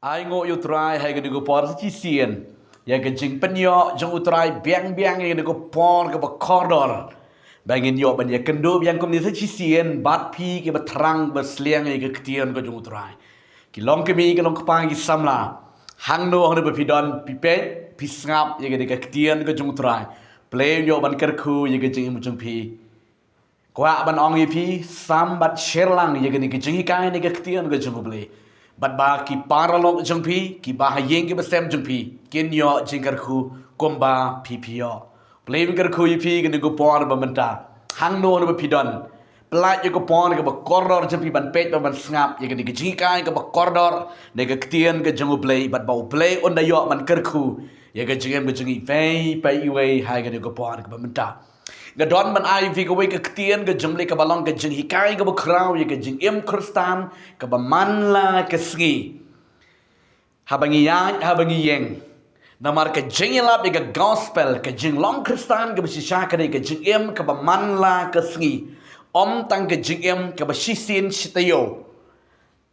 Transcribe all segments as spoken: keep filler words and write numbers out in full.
Ai nguh ïa u Trai ha kane ka por sa shisien ïa ka jingpynïoh jong u Trai biang biang ïa kane ka por kaba kordor ba ngin ïoh ban ïakynduh biang kumne sa shisien bad phi kiba thrang ba sliang ïa ka ktien ka jong u Trai. Ki long kmie, ki long kpa, ki samla, hangno hangno ba phi don, phi peit, phi sngap ïa kane ka ktien ka jong u Trai. Blei un ïoh ban kyrkhu ïa ka jingim jong phi. Kwah ban ong ïa phi, sam bad share lang ïa kane ka jinghikai ne ka ktien ka jong u Blei. Bad ba ki paralok jong phi, kiba ha ïing kiba sem jong phi, kin ïoh jingkyrkhu kumba phi phi ïoh. Blei un kyrkhu ïa phi kane ka por ba mynta. Hangno hangno ba phi don, pynlait ïa ka por kaba kordor jong phi ban peit bad ban sngap ïa kane ka jinghikai kaba kordor ne ka ktien ka jong u Blei, bad ba u Blei un da ïoh ban kyrkhu ïa ka jingim ka jong i wei pa iwei ha kane ka por kaba mynta. Nga don ban ai ïa phi kawei ka ktien ka jong u Blei kaba long ka jinghikai kaba khraw ïa ka jingim Khristan kaba man la ka sngi. Haba ngi ïaid, haba ngi ïeng. Namar ka jingïalap ïa ka gospel, ka jinglong Khristan kaba shisha ka dei ka jingim kaba man la ka sngi. Ym tang ka jingim kaba shisien shi taïew.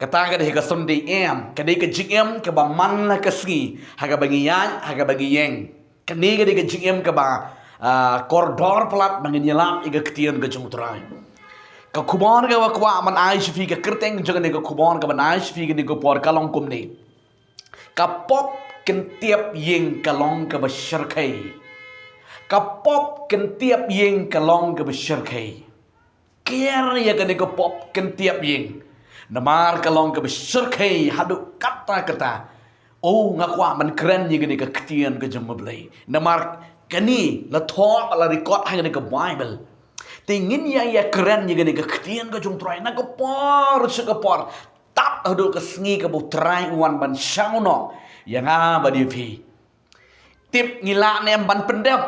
Kata ka dei ka Sunday, em, ka dei ka jingim kaba man la ka sngi, ha kaba ngi ïaid, ha kaba ngi ïeng. Kane ka dei ka jingim kaba, ah, kordor palat ba ngin ïalap ïa ka ktien ka jong u Trai. Ka khubor kaba kwah ban ai sha phi, ka kyrteng jong kane ka khubor kaba ban ai sha phi kane ka por ka long kumne. Ka pop kyntiep ïing ka long kaba shyrkhei. Ka pop kyntiep ïing ka long kaba shyrkhei. Kiar ïa kane ka pop kyntiep ïing. Namar ka long kaba shyrkhei haduh katta katta. Oh, nga kwah ban kren ïa kane ka ktien ka jong u Blei. Namar kane la thoh, la record ha kane ka Bible. Te ngin ïa, ïa kren ïa kane ka ktien ka jong u Trai na ka por sha ka por. Tad haduh ka sngi kaba u Trai u wan ban shah noh ïa nga bad ïa phi. Tip ngi lah ne em ban pyndep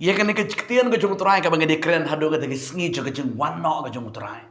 ïa kane ka ktien ka jong u Trai kaba ngi dei kren haduh kata ka sngi jong ka jingwan noh ka jong u Trai.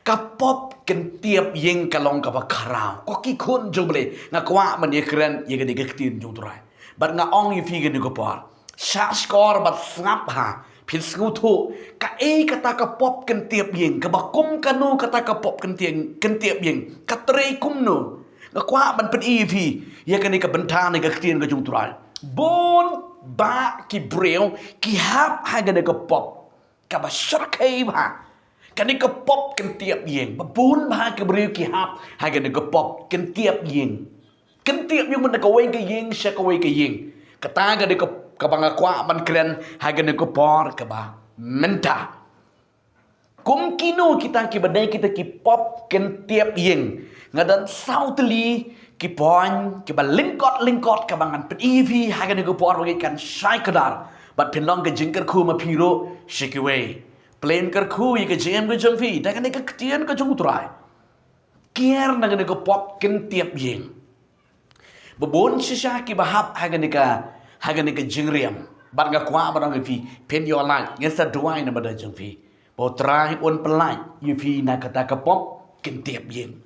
Ka pop kyntiep ïing ka long kaba khraw. Ko ki khun jong u Blei, nga kwah ban ïa kren ïa kane ka ktien jong u Trai. Bad nga ong ïa phi kane ka por, shah shkor bad sngap ha, phin sngewthuh kaei kata ka pop kyntiep ïing, kaba kum kano kata ka pop kyntiep, kyntiep ïing, ka trei kumno. Nga kwah ban pyni ïa phi ïa kane ka bynta ne ka ktien ka jong u Trai. Bun bah ki briew ki hap ha kane ka pop kaba shyrkhei bha. Kane ka pop kyntiep ïing. Ba bun bah ki briew ki hap ha kane ka pop kyntiep ïing. Kyntiep ïing, mynta kawei ka ïing sha kawei ka ïing. Kata ka dei ka, kaba nga kwah ban kren ha kane ka por kaba mynta. Kum kino kita kiba dei kita ki pop kyntiep ïing. Nga don saw tylli ki point kiba lyngkot lyngkot kaba ngan pyni ïa phi ha kane ka por ba ngi kan shai kdar. Bad phin long ka jingkyrkhu ma phi ruh sha kiwei. Phin kyrkhu ïa ka jingim ka jong phi da kane ka ktien ka jong u Trai. Kiar na kane ka pop kyntiep ïing. Ba bun shisha kiba hap ha kane ka, ha kane ka jingriam. Bad nga kwah ban ong ïa phi, phin ïoh lait, ngin sa duwai na bynta jong phi. Ba u Trai un pynlait ïa phi na kata ka pop kyntiep ïing.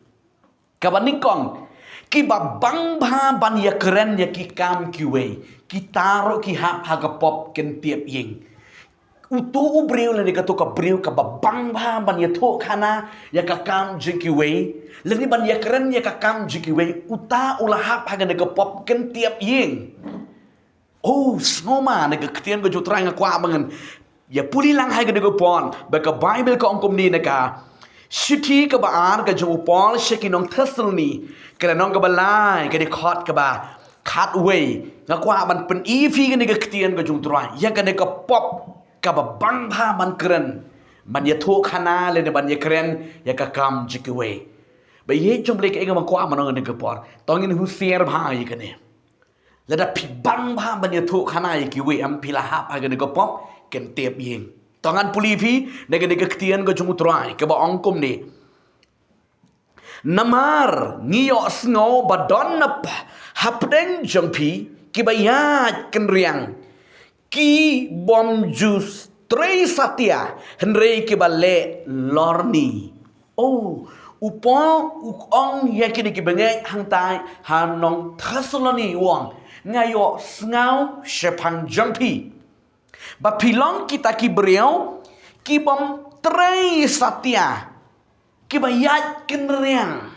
Kaba nyngkong, kiba bang bha ban ïakren ïa ki kam kiwei, kita ruh ki hap ha ka pop kyntiep ïing. Uto u briew lane kato ka briew kaba bang bha ban ïathuh khana ïa ka kam jong kiwei, lane ban ïakren ïa ka kam jong kiwei, uta u la hap ha kane ka pop kyntiep ïing. Oh, sngewma, na ka ktien ka jong u Trai nga kwah ba ngan ïa pule lang ha kane ka por, ba ka Bible ka ong kumne na ka shithi kaba ar ka jong u Paul sha ki nong Thessaloni, ka lynnong kaba lai, ka dkhot kaba khatwei, nga kwah ban pyni ïa phi kane ka ktien ka jong u Trai ïa kane ka pop kaba bang bha ban kren, ban ïathuh khana lane ban ïakren ïa ka kam jong kiwei. Ba ïeit jong u Blei, kaei kaba nga kwah ban ong ha kane ka por, to ngin husiar bha ïa kane. Lada phi bang bha ban ïathuh khana ïa kiwei, em, phi la hap ha kane ka pop kyntiep ïing. To ngan pule ïa phi na kane ka ktien ka jong u Trai kaba ong kumne. Namar ngi ïohsngew ba don na p-, hapdeng jong phi kiba ïaid kynriang, ki bym ju trei satia, hynrei kiba leh lorni. Oh, u Paul u ong ïa kine kiba ngeit hangtai ha nong Thessaloni, u ong, nga ïohsngew shaphang jong phi ba phi long kita ki briew ki bym trei satia, kiba ïaid kynriang.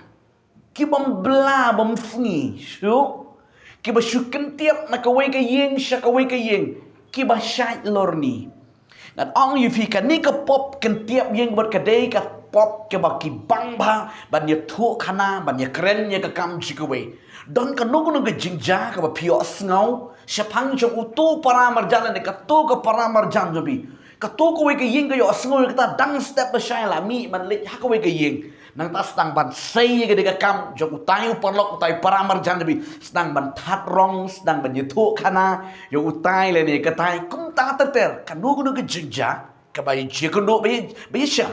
Ki bym bla bym sngi shuh. Ki ba shu kyntip na kawei ka ïing sha kawei ka ïing. Ki ba shait lorni. Ngan ong ïa phi kane ka pop kyntip ïing bad ka dei ka pop kaba ki bang bha ban ïathuh khana ban ïakren ïa ka kam jong kiwei. Don kano kano ka jingjia kaba phi ïohsngew shaphang jong uto para marjan ne kato ka para marjan jong phi. Kato kawei ka ïing ka ïohsngew ïa kata dang step ba shai la mih ban leit ha kawei ka ïing. Nangta sdang ban sei ïa ka dei ka kam jong utai u paralok utai para marjan jong phi. Sdang ban that rong sdang ban ïathuh khana ïa utai lane katai kumta ter ter kano kano ka jingjia kaba ïa kano ba ïa ba ïa shem.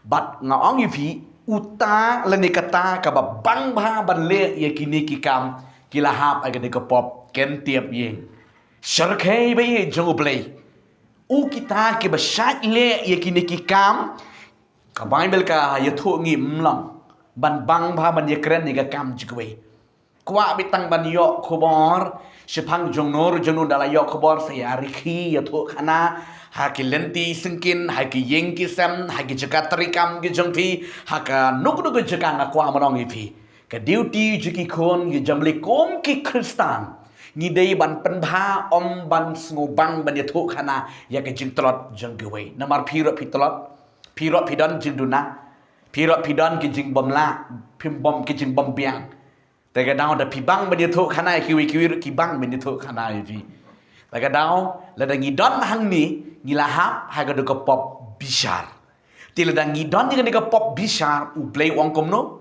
Bad nga ong ïa phi uta lane kata kaba bang bha ban leh ïa kine ki kam ki la hap ha kane ka pop kyntip ïing. Shyrkhei ba ïeit jong U Blei. U kita kiba shait leh ïa kine ki kam ka Baibl ka ïathuh ngi mlong ban bang bha ban ïakren ïa ka kam jong kiwei. Kwah beit tang ban ïoh khubor shaphang jong no jong no da la ïoh khubor sa ïa rikhi ïathuh khana ha ki lynti syngkien ha ki ïing ki sem ha ki jaka treikam ki jong phi ha kano kano ka jaka nga kwah ban ong ïa phi. Ka duty jong ki khun ki jong U Blei kum ki Khristan ngi dei ban pynbha ym ban sngewbang ban ïathuh khana ïa ka jingtlot jong kiwei. Namar phi ruh phi tlot, phi ruh phi don jingduna, phi ruh phi don ki jingbymlah, phi bym ki jingbymbiang. Te ka daw da phi bang ban ïathuh khana ïa kiwei kiwei ruh ki bang ban ïathuh khana ïa phi. Te ka daw lada ngi don hangne ngi la hap ha ka dei ka pop bishar. Te lada ngi don ïa ka dei ka pop bishar U Blei u ong kumno?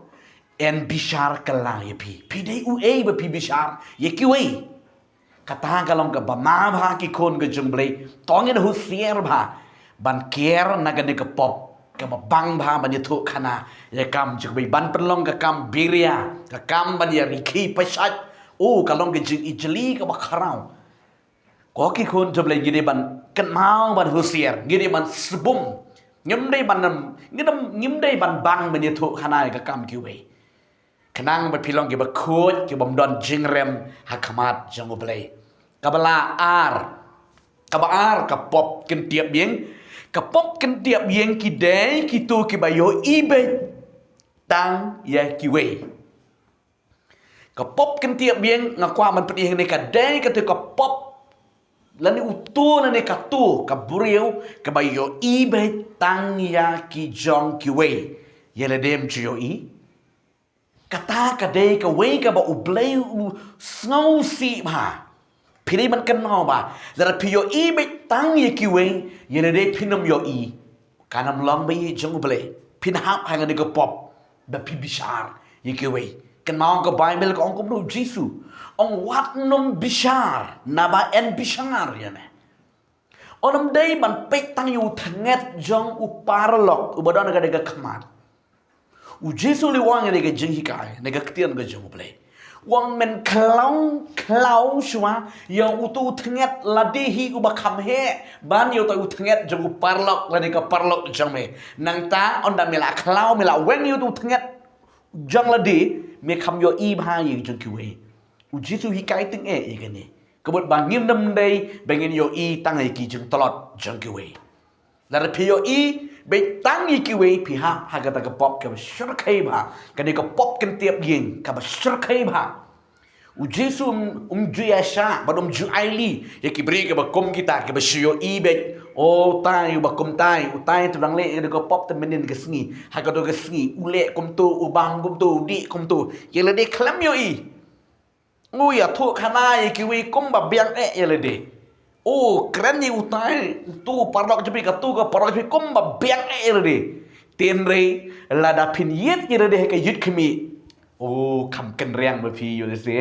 Yn bishar kylla ïa phi. Phi dei uei ba phi bishar ïa kiwei? Kata ka long kaba ma bha ki khun ka jong U Blei. To ngin husiar bha ban kiar na kane ka pop kaba bang bha ban ïathuh khana ïa ka kam jong U Blei ban pynlong ka kam biria ka kam ban ïa rikhi pashait. O ka long ka jingijli kaba khraw. Ko ki khun jong U Blei ngi dei ban kynmaw ban husiar ngi dei ban sbum. Ngim dei ban ngim dei ban bang ban ïathuh khana ïa ka kam kiwei. Khnang ba phi long kiba khuid ki bym don jingrem ha khmat jong U Blei. Kaba la ar. Kaba ar ka pop kyntip ïing. Ka pop kyntip ïing ki dei kito kiba ïohi beit tang ïa kiwei. Ka pop kyntip ïing nga kwah ban pyni hangne ka dei kata ka pop lane uto lane kato ka briew kaba ïohi beit tang ïa ki jong kiwei. Ïa lade ym ju ïohi. Kata ka dei kawei kaba U Blei u sngewsih bha. Phi dei ban kynmaw ba lada phi ïohi beit tang ïa kiwei ïa lade phin ym ïohi. Kan ym long ba ïeit jong U Blei phin hap ha kane ka pop ba phi bishar ïa kiwei. Kynmaw ka Baibl ka ong kumno U Jisu. Ong wat nym bishar naba yn bishar ïa me. Ym dei ban peit tang ïa u thnget jong u paralok uba don ha ka dei ka khmat. U Jisu u la wan ïa ka jinghikai na ka ktien ka jong U Blei. Wan men khlaw khlaw shuwa ïa uto u thnget lade hi uba kham heh ban ïa uto u thnget jong u paralok lane ka paralok jong me. Nangta ynda me la khlaw me la weng ïa uto u thnget jong lade me kham ïohi bha ïa jong kiwei. U Jisu hikai tyngeh ïa kane. Ka mut ba ngim dei ba ngin ïohi tang ïa ki jingtlot jong kiwei. Lada phi ïohi beit tang ïa kiwei phi hap ha kata ka pop kaba shyrkhei bha. Kane ka pop kyntip ïing kaba shyrkhei bha. U Jisu um ju ïa shah bad um ju ailad ïa ki briew kiba kum kita kiba shu ïohi beit. O utai uba kumtai utai te dang leh ïa ka pop te mynnin ka sngi ha ka dei ka sngi u leh kumto u bang kumto u dih kumto ïa lade khlem ïohi. U ïathuh khana ïa kiwei kumba biang eh ïa lade. U kren ïa utai uto u paralok jong phi kato ka paralok jong phi kumba biang eh ïa lade. Hynrei lada phin ïeit ïa lade ha ka ïit khmih. U kham kynriang ba phi ïoh lehse.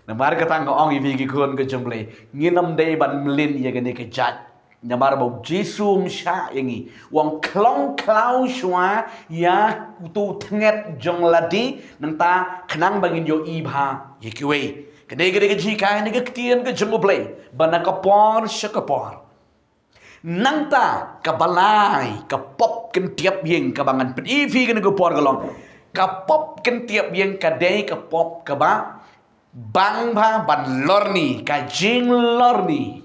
Namar kata nga ong ïa phi ki khun ka jong U Blei ngin ym dei ban mlien ïa kane ka jait. Namar ba U Jisu um shah ïa ngi. Wan khlong khlaw shuwa ïa uto u thnget jong lade nangta khnang ba ngin ïohi bha ïa kiwei. Ka dei ka dei ka jinghikai na ka ktien ka jong U Blei ba na ka por sha ka por. Nangta kaba lai ka pop kyntip ïing kaba ngan pyni phi kane ka por ka long. Ka pop kyntip ïing ka dei ka pop kaba bang bha ban lorni ka jinglorni.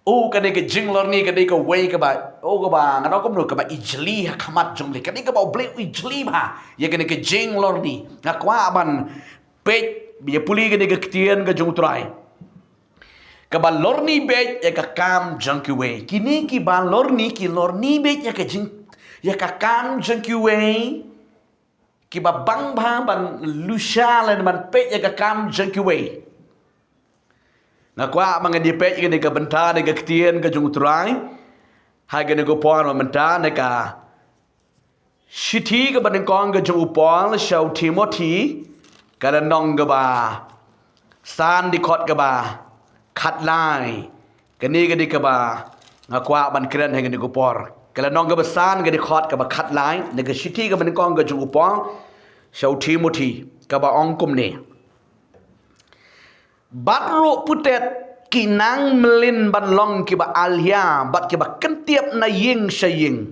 O kane ka jinglorni ka dei kawei kaba, o kaba, nga ong kumno, kaba ijli ha khmat jong U Blei. Ka dei kaba U Blei u ijli bha ïa kane ka jinglorni. Nga kwah ban peit, ïa pule kane ka ktien ka jong U Trai. Kaba lorni beit ïa ka kam jong kiwei. Kine kiba lorni, ki lorni beit ïa ka jing, ïa ka kam jong kiwei. Kiba bang bha ban lusha lane ban peit ïa ka kam jong kiwei. Nga kwah ba ngan ïa peit ïa kane ka bynta na ka ktien ka jong U Trai. Ha kane ka por mynta na ka shithi kaba nyngkong ka jong u Paul sha u Timothi, ka lynnong kaba san, dkhot kaba khatlai. Kane ka dei kaba nga kwah ban kren ha kane ka por. Ka lynnong kaba san, ka dkhot kaba khatlai, na ka shithi kaba nyngkong ka jong u Paul sha u Timothi, kaba ong kumne. Bad ruh putet ki nang mlien ban long kiba alhia bad kiba kyntip na ïing sha ïing.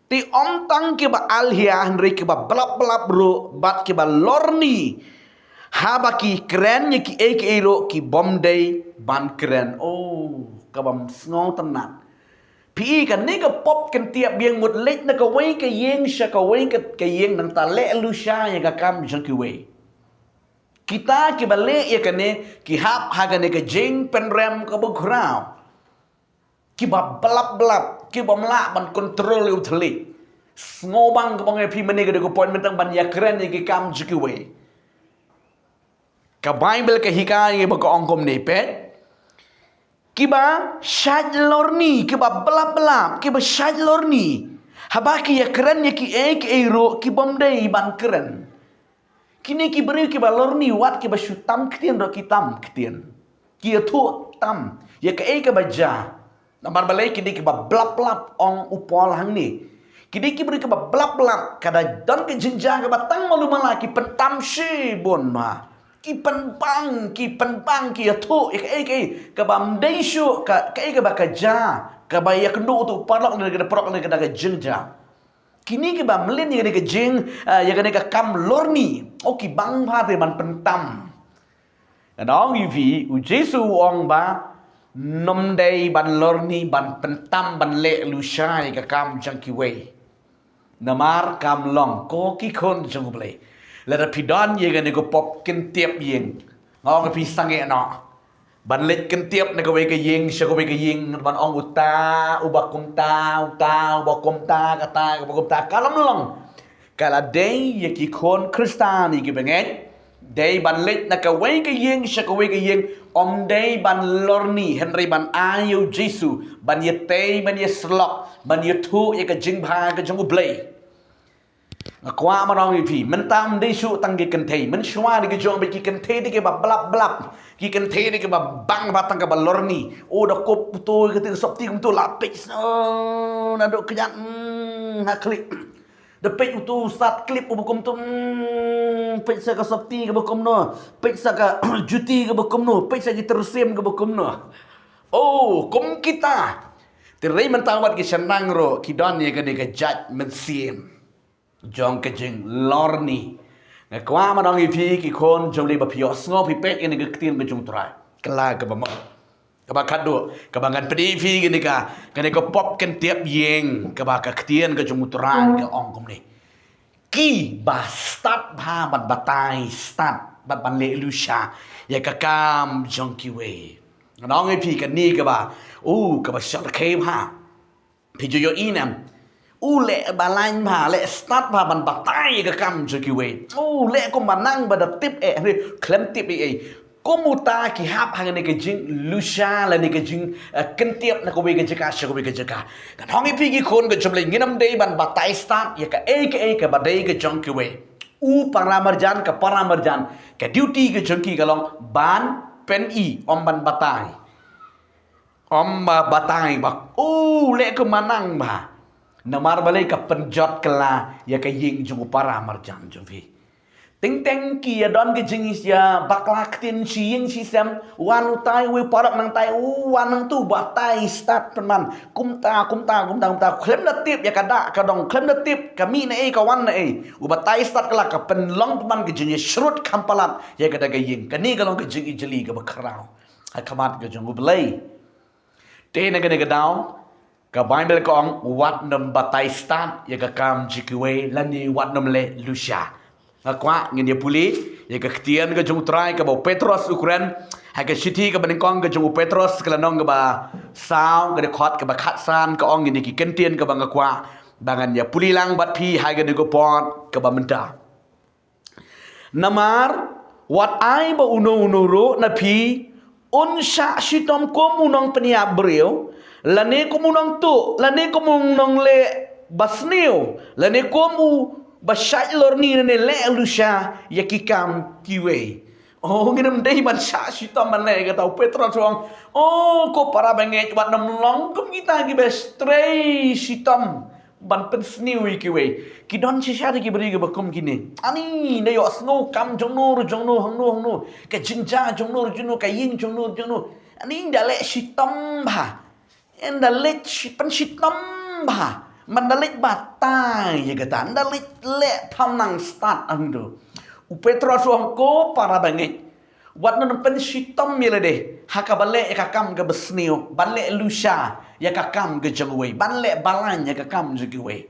Te ym tang kiba alhia hynrei kiba blap blap ruh bad kiba lorni, haba ki kren ïa kiei kiei ruh ki bym dei ban kren. O, kaba ym sngewtynnat. Phi i, kane ka pop kyntip ïing mut leit na kawei ka ïing sha kawei ka, ka ïing, nangta leh lusha ïa ka kam jong kiwei. Kita kiba leh ïa kane ki hap ha kane ka jingpynrem kaba khraw. Kiba blap blap, kibym lah ban kontrol ïa u thylliej. Sngewbang kaba ngi, phi, mynne ka dei ka point mynta ban ïakren ïa ki kam jong kiwei. Ka Baibl ka hikai ïa ngi ba ka ong kumne, peit. Kiba shait lorni, kiba blap blap, kiba shait lorni. Haba ki ïakren ïa kiei kiei ruh ki bym dei ban kren. Kine ki briew kiba lorni, wat kiba shu tam ktien ruh ki tam ktien. Ki ïathuh tam ïa kaei kaba jia. Namar balei? Kine kiba blap blap, ong u Paul hangne. Kine ki briew kiba blap blap, ka da don ka jingjia kaba tang malu mala, ki pyntam shibun ma. Ki pynbang, ki pynbang, ki ïathuh ïa kaei kaei kaba ym dei shuh, ka, kaei kaba ka jia, kaba ïakynduh uto u paralok lane ka paralok lane ka da ka jingjia. Kine kiba mlien ïa kane ka jing, eh, ïa kane ka kam lorni. O, ki bang bha te ban pyntam. Ngan ong ïa phi, u Jisu u ong ba ym dei ban lorni, ban pyntam, ban leh lusha ïa ka kam jong kiwei. Namar kam long, ko ki khun jong U Blei, lada phi don ïa kane ka pop kyntip ïing, nga ong ïa phi, sangeh noh ban leit kyntip na kawei ka ïing sha kawei ka ïing, ban ong uta uba kumta, uta uba kumta, kata uba kumta. Ka lam long. Ka la dei ïa ki khun Khristan, ïa ki bangeit, dei ban leit na kawei ka ïing sha kawei ka ïing, ym dei ban lorni, hynrei ban ai ïa u Jisu, ban ïatei, ban ïasyllok, ban ïathuh ïa ka jingbha ka jong U Blei. Nga kwah ban ong ïa phi, mynta ym dei shuh tang ki kynthei, mynshuwa dei ki jong, bad ki kynthei dei kiba blap blap, ki kynthei dei kiba bang bha tang kaba lorni. O, da kup uto ïa kata ka sopti kumto, la peit sa, o, naduh kjat, mm, ha khlieh. Da peit uto u sat klip uba kumto, mm, peit sa ka sopti kaba kumno, peit sa ka juti kaba kumno, peit sa ki tyrsim kaba kumno. O, kum kita. Te hynrei mynta wat ki shnong ruh ki don ïa kane ka jait mynsiem jong ka jinglorni. Nga kwah ban ong ïa phi ki khun jong U Blei ba phi ïohsngew, phi peit ïa kane ka ktien ka jong U Trai. Ka la kaba mut. Kaba khatduh, kaba ngan pyni ïa phi kane ka, kane ka pop kyntip ïing, kaba ka ktien ka jong U Trai ka ong kumne. Kiba stad bha ban batai stad, bad ban leh lusha ïa ka kam jong kiwei. Ngan ong ïa phi kane kaba, u, kaba shyrkhei bha. Phi ju ïohi ne em? U leh ba lain bha, leh stad bha ban batai ïa ka kam jong kiwei. U leh kumba nang ba da tip eh, hynrei khlem tip ei ei. Kum uta ki hap ha kane ka jinglusha lane ka jing, eh, kyntip na kawei ka jaka sha kawei ka jaka. Ngan ong ïa phi ki khun ka jong U Blei, ngin ym dei ban batai stad ïa kaei kaei kaba dei ka jong kiwei. U para marjan, ka para marjan, ka duty ka jong ki ka long ban pyni, ym ban batai. Ym ba batai ba u leh kumba nang bha. Namar balei? Ka pynjot kylla ïa ka ïing jong u para marjan jong phi. Teng teng ki ïa don ka jingïabakla ktien shi ïing shi sem, wan utai uwei u paralok, nangtai u wan nangtu, batai stad pynban. Kumta, kumta, kumta, kumta. Khlem da tip ïa ka dak ka dong, khlem da tip ka mih na ei, ka wan na ei. U batai stad kylla, ka pynlong pynban ka jingïashrut kham palat ïa kata ka ïing. Kane ka long ka jingijli kaba khraw ha khmat ka jong U Blei. Te na kane ka daw, ka Baibl ka ong, wat nym batai stad ïa ka kam jong kiwei, lane wat nym leh lusha. Nga kwah ngin ïa pule ïa ka ktien ka jong U Trai kaba u Petros u kren ha ka shithi kaba nyngkong ka jong u Petros, ka lynnong kaba saw, ka dkhot kaba khatsan, ka ong ïa kine ki kyntien kaba nga kwah ba ngan ïa pule lang bad phi ha kane ka por kaba mynta. Namar wat ai ba uno uno ruh na phi un shah shitom kum u nongpynïap briew, lane kum u nongtuh, lane kum u nongleh basniew, lane kum uba shait lorni, lane leh lusha ïa ki kam kiwei. Oh, ngin ym dei ban shah shitom ban leh kata. U Petros u ong, oh, ko para bangeit, wat nym long kum kita kiba trei shitom ban pynsniew ïa kiwei. Ki don shisha de ki briew kiba kum kine. Ani, da ïohsngew kam jong no jong no, hangno hangno, ka jingjia jong no jong no, ka ïing jong no jong no. Ani, da leh shitom bha. Ynda leh shi-, pynshitom bha. Man da leh batai ïa kata. Ynda leh leh pham nang stad hangno. U Petros u ong, ko para bangeit, wat nym pynshitom ïa lade ha kaba leh ïa ka kam kaba sniew, ban leh lusha ïa ka kam ka jong uwei, ban leh balang ïa ka kam jong kiwei.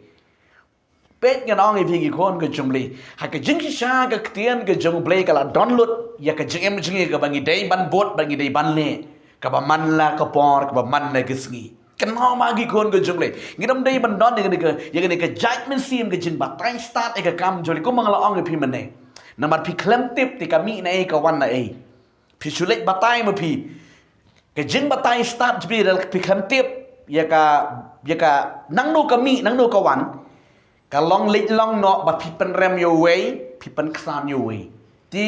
Peit, ngan ong ïa phi ki khun ka jong U Blei, ha ka jingshisha ka ktien ka jong U Blei ka la don lut ïa ka jingim jong ngi kaba ngi dei ban bud, ba ngi dei ban leh, kaba man la ka por, kaba man la ka sngi. Kynmaw ma ki khun ka jong U Blei, ngin ym dei ban don ïa kane ka, ïa kane ka jait mynsiem ka jingbatai stad ïa ka kam jong U Blei, kumba nga la ong ïa phi mynne. Namar phi khlem tip te ka mih na ei, ka wan na ei. Phi shu leit batai ma phi. Ka jingbatai stad jong phi lada phi khlem tip ïa ka, ïa ka nangno ka mih, nangno ka wan, ka long leit long noh ba phi pynrem ïa uwei, phi pynksan ïa uwei. Te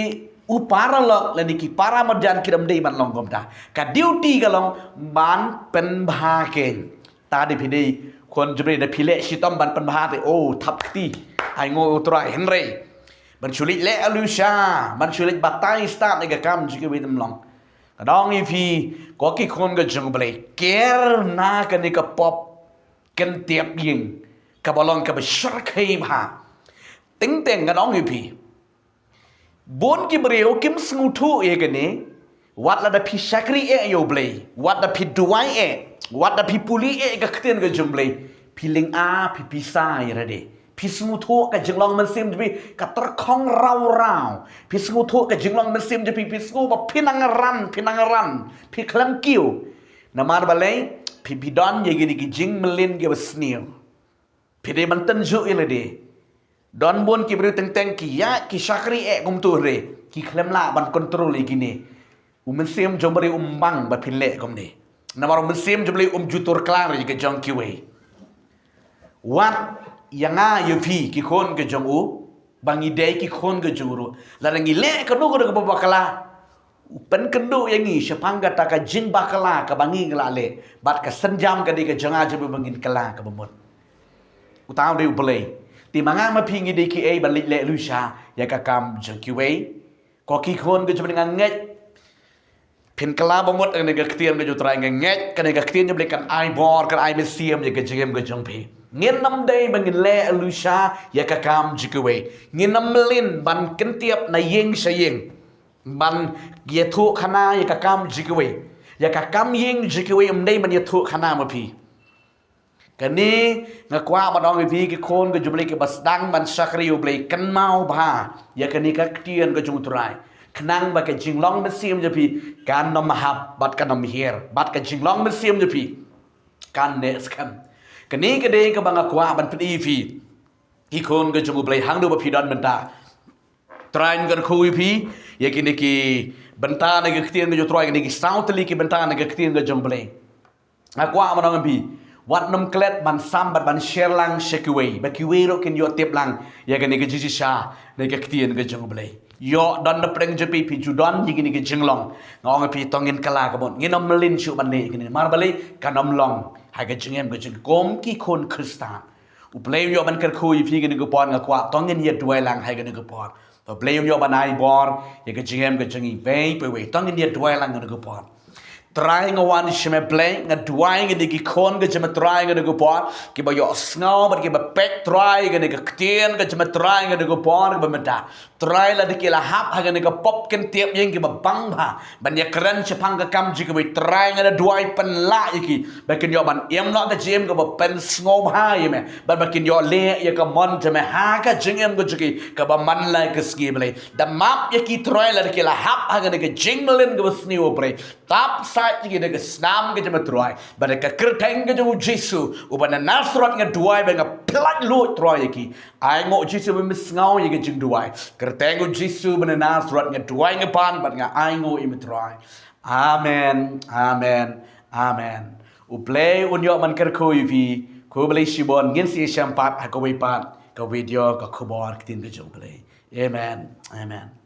u paralok lane ki para marjan kim dei ban long kumta. Ka duty ka long ban pynbha keiñ. Te da phi dei khun jong U Blei, da phi leh shitom ban pynbha te, oh, thap kti, ainguh U Trai, hynrei ban shu leit leh lusha, ban shu leit batai stad ïa ka kam jong kiwei, ym long. Nga ong ïa phi, ko ki khun ka jong U Blei, ker na kane ka pop kynthiap ïing kaba long kaba shyrkhei bha. Teng teng nga ong ïa phi, bun ki briew kim sngewthuh ïa kane. Wat lada phi shakri eh ïa U Blei, wat da phi duwai eh, wat da phi pule eh ka ktien ka jong U Blei, phi lynga, phi pisa ïa lade. Phi sngewthuh ka jinglong mynsiem jong phi ka tyrkhong raw raw. Phi sngewthuh ka jinglong mynsiem jong phi, phi sngew ba phi nang ran, phi nang ran, phi khlem kiew. Namar balei? Phi, phi don ïa kine ki jingmlien kiba sniew. Phi dei ban tynjuh ïa lade. Don bun ki briew teng teng ki ïaid ki shakri eh kumto, hynrei ki khlem lah ban control ïa kine. U mynsiem jong U Blei um bang ba phin leh kumne. Namar u mynsiem jong U Blei um ju tur klar ïa ka jong kiwei. Wat ïa nga ïa phi ki khun ka jong U, ba ngi dei ki khun ka jong U ruh, lada ngi leh kano kano kaba bakla, u pynkynduh ïa ngi shaphang kata ka jingbakla kaba ngi la leh, bad ka synjam ka dei ka jong nga jong phi ba ngin kylla kaba mut. Uta u dei U Blei. Te ma nga ma phi ngi dei kiei ban leit leh lusha ïa ka kam jong kiwei? Ko ki khun ka jong U Blei, nga ngeit phin kylla ba mut ïa kane ka ktien ka jong U Trai, nga ngeit kane ka ktien jong U Blei kan ai bor, kan ai mynsiem ïa ka jingim ka jong phi. Ngin ym dei ba ngin leh lusha ïa ka kam jong kiwei. Ngin ym mlien ban kynthiap na ïing sha ïing, ban ïathuh khana ïa ka kam jong kiwei. Ïa ka kam ïing jong kiwei ym dei ban ïathuh khana ma phi. Kane nga kwah ban ong ïa phi ki khun ka jong U Blei kiba sdang ban shakri U Blei, kynmaw bha ïa kane ka ktien ka jong U Trai, khnang ba ka jinglong mynsiem jong phi kan ym hap bad kan ym hiar, bad ka jinglong mynsiem jong phi kan neh skhem. Kane ka dei kaba nga kwah ban pyni ïa phi ki khun ka jong U Blei, hangno ba phi don mynta. Trai un kyrkhu ïa phi ïa kine ki bynta na ka ktien ka jong U Trai, kine ki saw tylli ki bynta na ka ktien ka jong U Blei. Nga kwah ban ong ïa phi, wat nym klet ban sam bad ban share lang sha kiwei, ba kiwei ruh kin ïoh tip lang ïa kane ka jingshisha na ka ktien ka jong U Blei. Ïoh don na pdeng jong phi, phi ju don ïa kine ki jinglong. Nga ong ïa phi, to ngin kylla ka mut, ngin ym mlien shuh ban leh ïa kine. Namar balei? Kan ym long ha ka jingim ka jong kum ki khun Khristan. U Blei un ïoh ban kyrkhu ïa phi kane ka por, nga kwah to ngin ïa duwai lang ha kane ka por. To U Blei un ïoh ban ai bor ïa ka jingim ka jong ngi iwei pa iwei. To ngin ïa duwai lang kane ka por. Trai, nga wan sha me Blei, nga duwai ïa kine ki khun ka jong me Trai kane ka por, kiba ïohsngew bad kiba peit Trai kane ka ktien ka jong me Trai kane ka por, kaba mynta Trai, lada ki la hap ha kane ka pop kynthiap ïing kaba bang bha ban ïakren shaphang ka kam jong kiwei, Trai, nga da duwai pynlah ïa ki ba kin ïoh ban im noh ka jingim kaba pynsngewbha ïa me, bad ba kin ïoh leh ïa ka mon jong me ha ka jingim ka jong ki kaba man la ka sngi, Blei. Da map ïa ki, Trai, lada ki la hap ha kane ka jingmlien kaba sniew, Blei. Tap sait ïa ki da ka snam ka jong me, Trai, bad da ka kyrteng ka jong u Jisu uba na Nasareth nga duwai bad nga pynlait luid, Trai, ïa ki. Ai nguh Jisu ba me sngew ïa ka jingduwai. Kyrteng u Jisu ba na Nasareth nga duwai, nga pan bad nga ai nguh ïa me, Trai. Amen, amen, amen. U Blei un ïoh ban kyrkhu ïa phi. Khublei shibun, ngin sa ïashem pat ha kawei pat ka video, ka khubor ktien ka jong u Blei. Amen, amen.